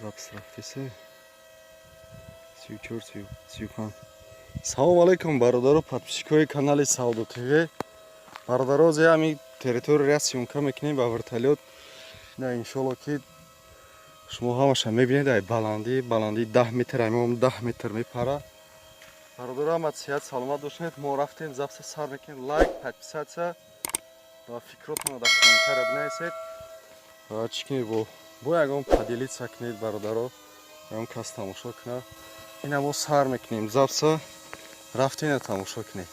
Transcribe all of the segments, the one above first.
Запись рафтеса. 34, 35. Салом алейкум, бародаро, подписчикои канали Савдо ТВ. Бародаро, зе ҳами территория съёмка мекунем ба вертолёт. На, иншолло, ки шумо ҳамаша мебинед. Ай баландӣ, баландии 10 метр, аймом 10 метр мепара. Бародаро, ҳама сиҳат саломат бошед. Мо рафтем, записа сар мекунем. Лайк, подписаться ва фикротонро дар комментария бинависед. Ва чӣ кунед, бо ягон поделиться кунед, бародаро, ягон кас тамошо кунад. Ина мо сар мекунем записа, рафтена тамошо кунед.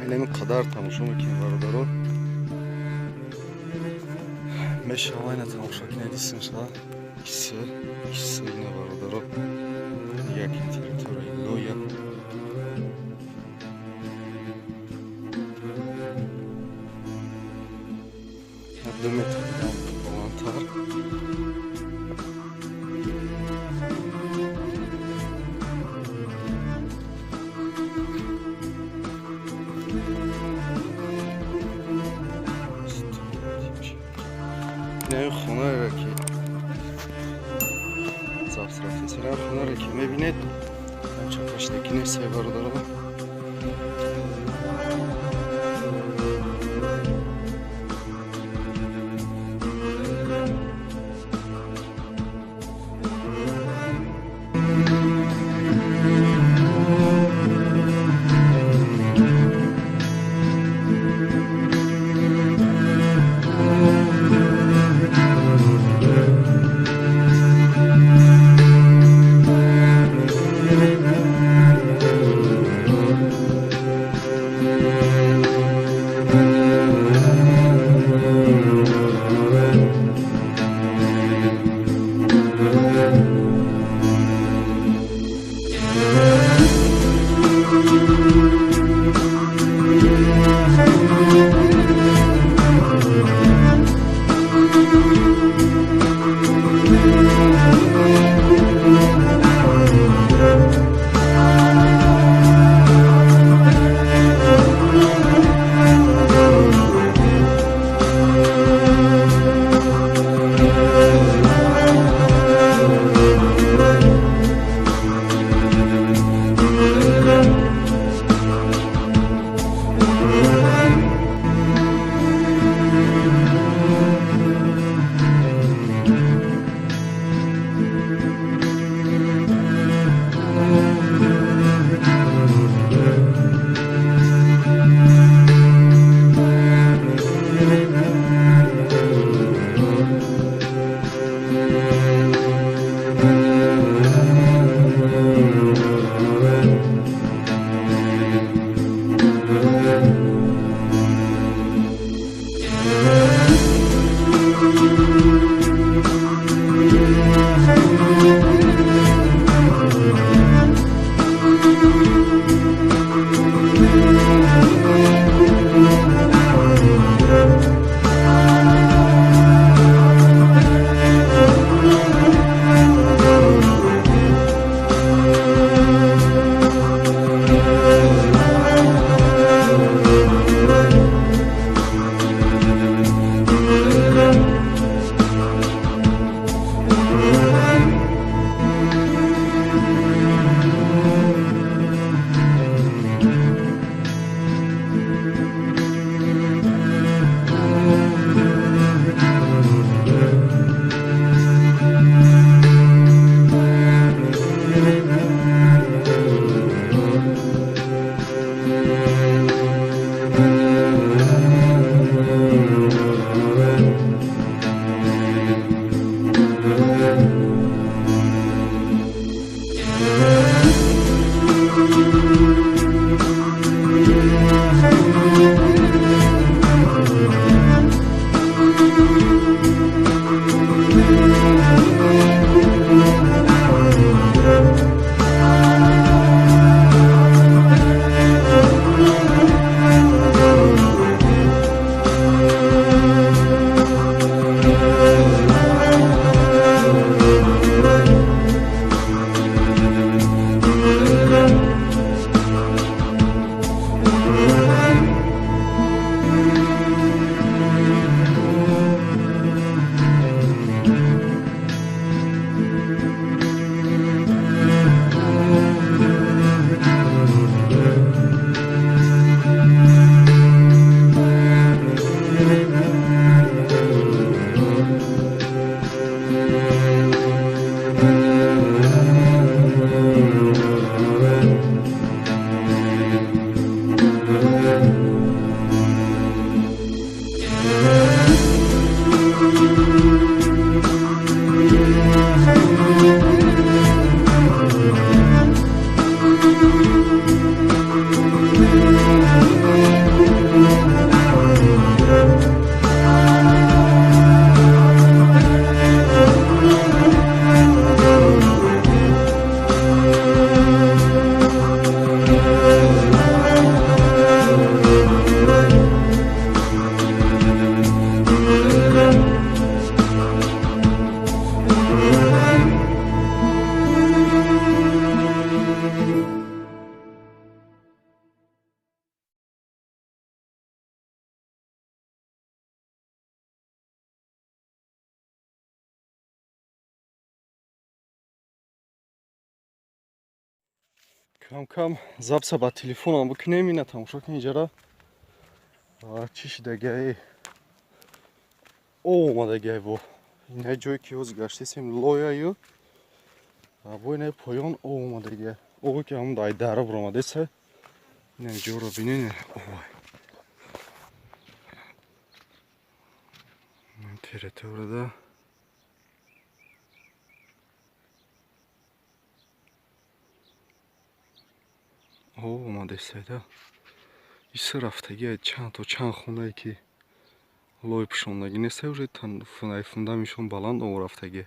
Инами қадар тамошо мекунем, бародаро, мешава. Ина тамошо кунед, исмша иси иси. Ина, бародаро, як территорияи лоя. 2 метр баландтар. Ин хонаеро ки запись рафтест, ин хонаро ки мебинед, чапаштаки нест, бародаро. Кам-кам записа ба телефонам бикунем, ина тамошо кунед иҷара чӣ шидагиае, об омадагиае. Бо ина ҷое ки ҳозир гаштесем лояю, бо ина поён об омадагиа, обе ки ҳамон ай дара буромадеса. Ина ҷоро бинед, овай территорияда об омадесайда. Иса рафтагиа чанд то чанд хонае ки лой пӯшондагӣ нестай, уже фундамишон баланд об рафтагиа.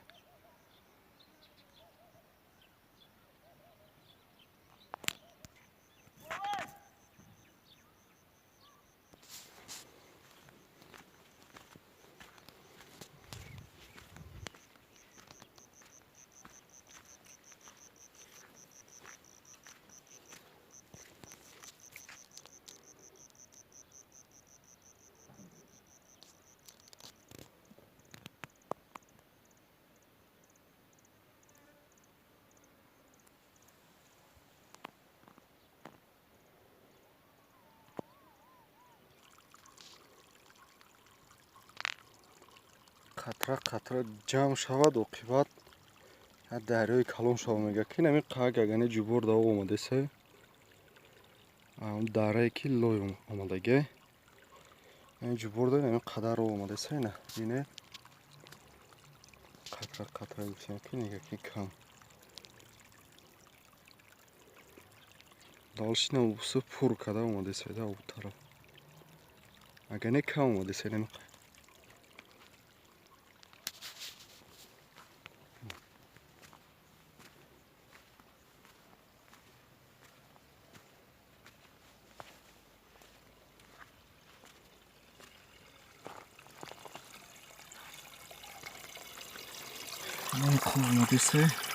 Қатра қатра ҷамъ шавад, оқибат дарёи калон шава. Мега ки нами қак агане ҷубор да об омадеса, дарае ки лой омадаге, ҷубор да нами қадар об омадеса. Ина бине, қатра қатра гуфтем ки нега ки кам далшина усу пур када омадеса да об тараф, агане кам омадеса нами. Омадесе.